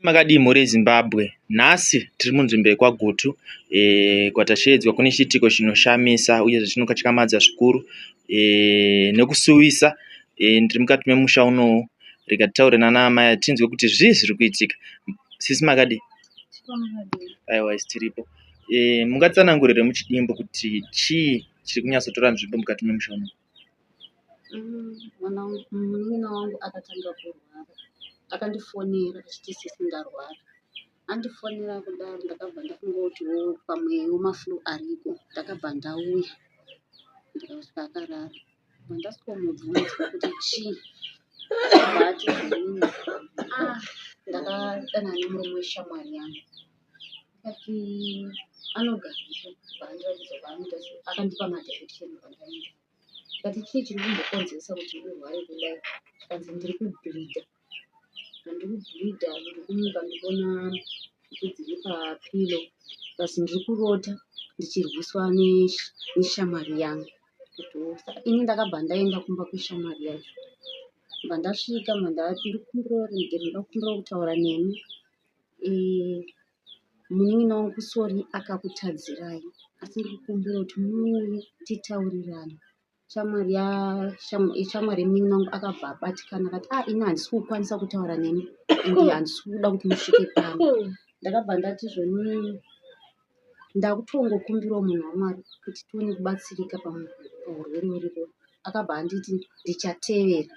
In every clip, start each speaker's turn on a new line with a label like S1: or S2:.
S1: Makadii mhuri yeZimbabwe? Nhasi tiri munzvimbo yekwaGutu kwatashevedzwa kune chiitiko chinoshamisa uyezve chinokatyamadza zvikuru nekusuwisa. Ndiri mukati memusha unowu rega titaure nana amai tinzwe kuti zvii zviri kuitika. Sisi makadii? Aiwa isu tiripo. Mungatsanangure here muchidimbu kuti chii chiri kunyatsotora nzvimbo mukati memusha unowu?
S2: Mwana wangu, munin'ina wangu akatanga kurwara. Akandifonera achiti sisi ndarwara. Andifonera kudaro ndakabva ndafunga kuti wo pamwewo maflu ariko. Ndakabva ndauya ndikasvika akarara. Ndobva ndasvikomubvunza kuti chii. Akabva ati inini ah ndakadanana nemurume weshamwari yangu. Ndikati anogarepi paandiratidza kwaanoita akandipa madirection kwandaenda. Ndikati chii chiri kumbokonzeresa kuti urware kudai? Zvikanzi ndiri kubleeder. Ndiri kubleeder ndiri kumuka ndikuona mhute dziri papillow plus ndiri kurota ndichirwiswa neshamwari yangu. Saka ini ndakabva ndaenda kumba kweshamwari yacho. Ndobva ndasvika ndobva ndati ndikumbirawo ruregerero ndoda kukumbirawo kutaura nemi. Munin'ina wangu sorry akakutadzirai asi ndiri kukumbira kuti muuye titaurirane. Shamwari shamwari yemunin'ina wangu akabva abatikana akati ah ini handisi kukwanisa kutaura nemi ende handisi kuda kuti musvike pano. Ndakabva ndati zvoni ndakutongokumbirawo munhu waMwari kuti tione kubatsirika pahurwere huripo. Akabva anditi ndichatevera.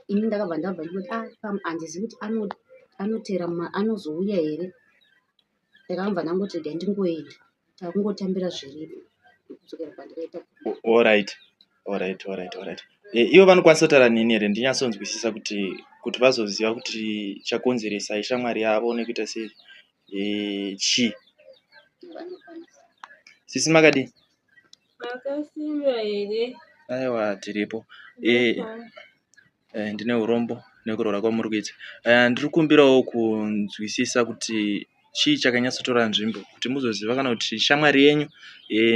S2: Ini ndakabva ndabva ndikoti ah pamwe handizivi kuti anotera anozouya here. Ndakabva ndangoti regai ndingoenda takungotambira zviripo ndokudzokera kwandakaita.
S1: Alright, alright, alright, alright. Ivo vanokwanisa kutaura neni here ndinyatsonzwisisa kuti kuti vazoziva kuti chakonzeresa ishamwari yavo nekuita sei chii?
S2: Vanokwanisa.
S1: Sisi makadii?
S3: Makasimba here?
S1: Aiwa tiripo. Ndine urombo nekurwara kwamuri kuita. Ndiri kukumbirawo kunzwisisa kuti chii chakanyatsotora nzvimbo kuti muzoziva kana kuti shamwari yenyu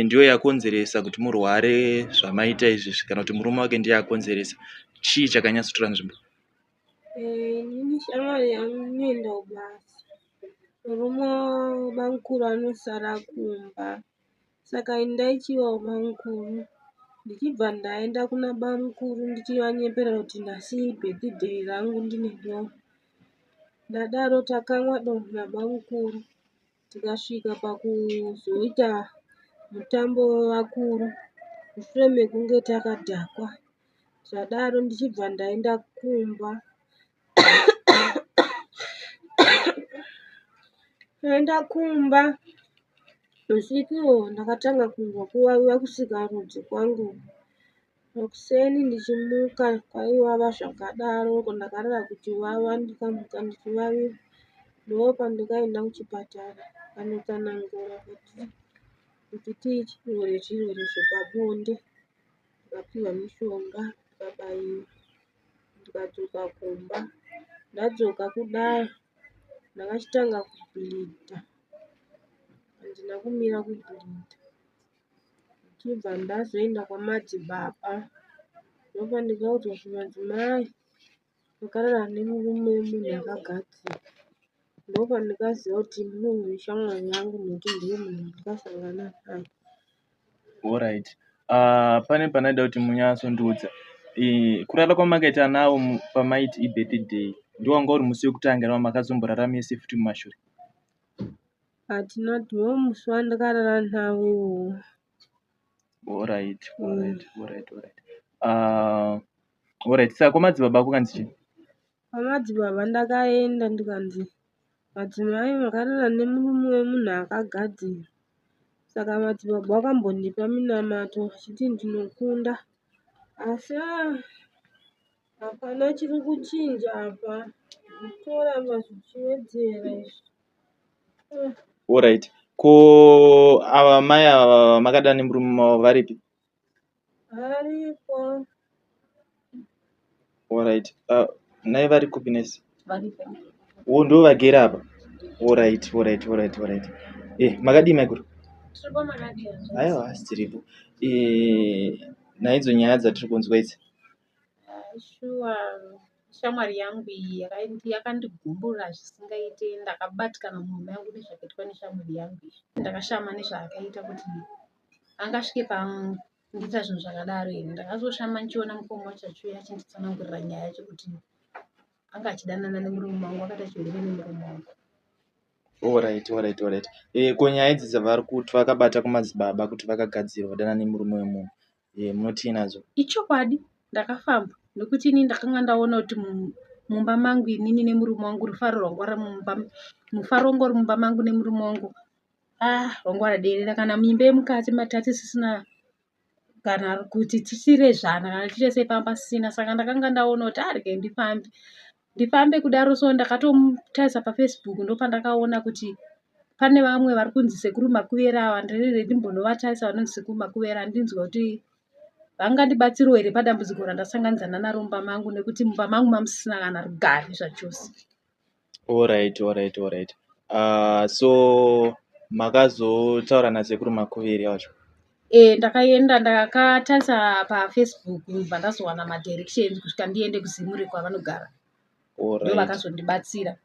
S1: ndiyo yakonzeresa kuti murware zvamaita izvizvi kana kuti murume wake ndiye akonzeresa. Chii chakanyatsotora nzvimbo?
S3: Inini shamwari yangu inoenda kubasa. Murume wabamukuru anosara kumba. Saka ini ndaichivawo bamukuru ndichibva ndaenda kuna bamukuru ndichivanyepera kuti nhasi ibirthday rangu ndine doro. Ndadaro takamwa doro nabamukuru tikasvika pakuzoita mutambo wevakuru mushure mekunge takadhakwa. Zvadaro ndichibva ndaenda kumba. Ndaenda kumba usiku ihwohwo ndakatanga kunzwa kuvaviwa kusikarudzi kwangu. Makuseni ndichimuka kwaivava zvakadaro ndakarara kuchivava ndikamuka ndichivaviwa. Ndopandakaenda kuchipatara vanotsanangura kuti chirwere chirwere chepabonde. Ndikapiwa mishonga ndikabaiwa. Ndikadzoka kumba. Ndadzoka kudai ndakachitanga kubleeder handina kumira kubleeder ndichibva ndazoenda kwamadzibaba ndopandikaudzwa kuti madzimai makarara nemurume wemunhu akagadzirwa ndopandikaziva kuti murume weshamwari yangu nekuti ndiye munhu wandakasangana naye.
S1: Alright. Pane pandaida kuti munyatsondiudza. Kurara kwamakaita navo pamaiti ibirthday ndiwo wanga uri musi wekutanga here wamakazomborara mese futi mumashure?
S3: Hatina ndiwo musi wandakarara navo iwowo.
S1: Alright, alright, alright, alright. Alright, saka kwamadzibaba kwakanzi chii?
S3: Kwamadzibaba ndakaenda ndikanzi madzimai makarara nemurume wemunhu akagadzirwa. Saka madzibaba vakambondipa minamato vachiti ndinokunda. Asi ah, hapana chiri kuchinja apa. Zvitoramba zvichiwedzera izvi.
S1: Alright. Ko ava mai ava vamakadana nemurume wavo varipi?
S3: Varipo.
S1: Alright. Nhai vari kupi nesi?
S2: Varipo.
S1: Oh, ndo vagere apa. Alright, alright, alright, alright. Makadii maiguru?
S3: Tiripo makadii?
S1: Aiwa, asi tiripo. Naidzo nyaya dzatiri kunzwa idzi.
S3: Shuwa.
S4: Shamwari yangu iyi yakandigumbura zvisingaite ndakabatikana mumwoyo mangu nezvakaitwa neshamwari yangu iyi. Ndakashama nezvaakaita kuti angasvike pandiita zvinhu zvakadaro here. Ndakazoshama ndichiona mukoma wacho achiuya achinditsanangurira nyaya yacho kuti anga achidanana nemurume wangu akaita chihure nemurume wangu.
S1: Alright, alright, alright. Eh, ko nyaya idzi dzavari kuti vakabata kumadzibaba kuti vakagadzirwa dana nemurume wemunhu eh, munotii nadzo?
S4: Ichokwadi ndakafamba nekuti ini ndakanga ndaona kuti mumba mangu inini nemurume wangu rufaro rwangu rwari mumba mufaro wangu uri mumba mangu nemurume wangu ah rwangu rwaderera kana muimba yemukati matatisisina kana kuti tichirezvana kana tichiita sei panga pasisina saka ndakanga ndaona kuti ah regai ndifambe ndifambe kudaro so ndakatotarisa pafacebook ndopandakaona kuti pane vamwe vari kunzi sekuru makuvera ava ndirere ndimbonovatarisa vanonzi sekuru makuvera ndinzwa kuti vangandibatsirawo here padambudziko randasanganidzana naro mumba mangu nekuti mumba mangu mamusisina kana rugare zvachose.
S1: Alright, alright, alright. So makazotaura nasekuru Makuviri wacho?
S4: E, ndakaenda ndakatarisa pafacebook ndobva ndazowana madirections kusvika ndiende kuZimure kwavanogara.
S1: Alright.
S4: Ndovakazondibatsira.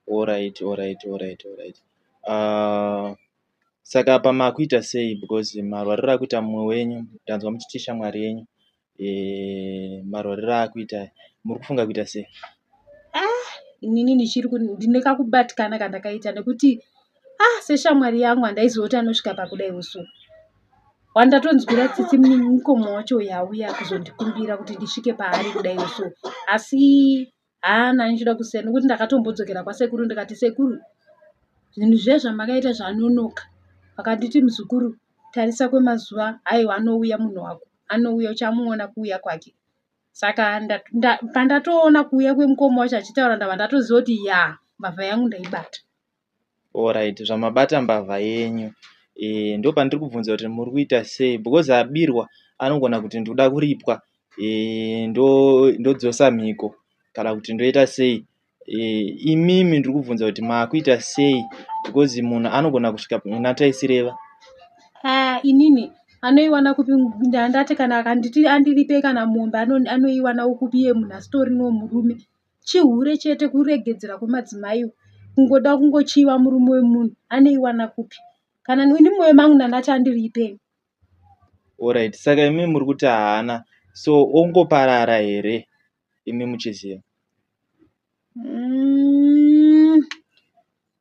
S1: Alright, alright, alright, alright. Saka apa makuita sei because marwariro akuita mumwe wenyu ndanzwa muchiti shamwari yenyu e, marwariro akuita muri kufunga kuita sei?
S4: Ah, inini ndichiri ndine kakubatikana kandakaita nekuti ah seshamwari yangu handaiziva kuti anosvika pakudai so wandatonzwira tsitsi mukoma wacho yauya kuzondikumbira kuti ndisvike paari kudai so asi haana ndichida kusiya nekuti ndakatombodzokera kwasekuru ndikati sekuru zvinhu zviya zvamakaita zvanonoka vakanditi muzukuru tarisa kwemazuva haiwa anouya munhu wako anouya uchamuona kuuya kwake saka pandatoona kuuya kwemukoma wacho achitaura ndabva ndatoziva kuti ya mbavha yangu ndaibata.
S1: Alright, zvamabata mbavha yenyu e, ndopandiri kubvunza kuti muri kuita sei because abirwa anogona kuti ndikuda kuripwa e, ndodzosa mhiko kana kuti ndoita sei e, imimi ndiri kubvunza kuti maakuita sei because munhu anogona kusvika muna taisireva.
S4: Ah, inini anoiwana kupi ndandati kana akanditi andiripe kana mombe anoiwanawo kupi iye munhu asitorino murume chihure chete kuregedzera kwemadzimai kungoda kungochiva murume wemunhu anoiwana kupi kana ini mwoyo mangu ndandati andiripe.
S1: Alright, saka imi muri kuti haana so ongoparara here imi muchiziva?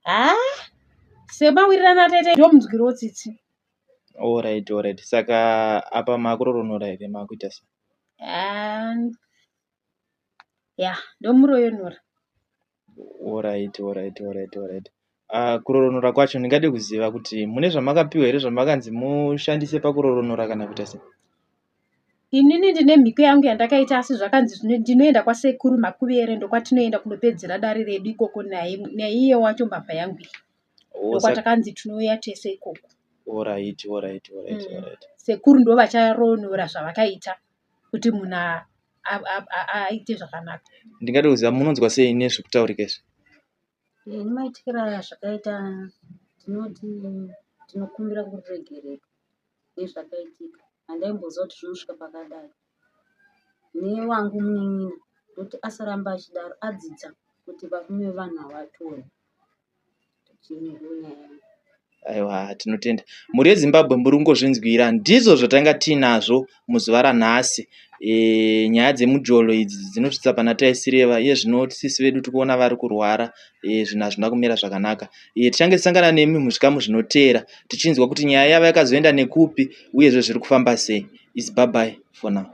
S4: Ha semawirirana ataita ndomunzwirawo tsitsi.
S1: Alright, alright. Saka apa makuroronora here makuita sei?
S4: Ya ndomuroyonora.
S1: Alright, alright, alright, alright. Kuroronora kwacho ndingade kuziva kuti mune zvamakapiwa here zvamakanzi mushandise pakuroronora kana kuita sei?
S4: Inini ndine mhiko yangu yandakaita asi zvakanzi ndinoenda kwasekuru Makuvere ndokwatinoenda kunopedzera dare redu ikoko naiye wacho mbavha yangu iyi. Ndokwatakanzi tinouya tese ikoko.
S1: Alright, alright, alright, alright.
S4: Sekuru ndo vacharonora zvavakaita kuti munhu aite zvakanaka.
S1: Ndingade kuziva munonzwa sei nezvekutaurika izvi?
S2: Nemaitikiro azvakaita ndinoti ndinokumbira kuregererwa nezvakaitika. Handaimboziva kuti zvinosvika pakadai. Newangu munin'ina ndoti asaramba achidaro adzidza kuti varume vevanhu havatorwi. Ndonyaya yangu.
S1: Aiwa, tinotenda. Mhuri yeZimbabwe muri kungozvinzwira ndizvo zvatanga tiinazvo muzuva ranhasi. E, nyaya dzemujolo idzi dzinosvitsa pana taisireva iye zvino sisi vedu tikuona vari kurwara e, zvinhu hazvina kumira zvakanaka. E, tichange tisangana nemi muzvikamu zvinoteera tichinzwa kuti nyaya yavo yakazoenda nekupi uyezve zviri kufamba sei. Is bye bye for now.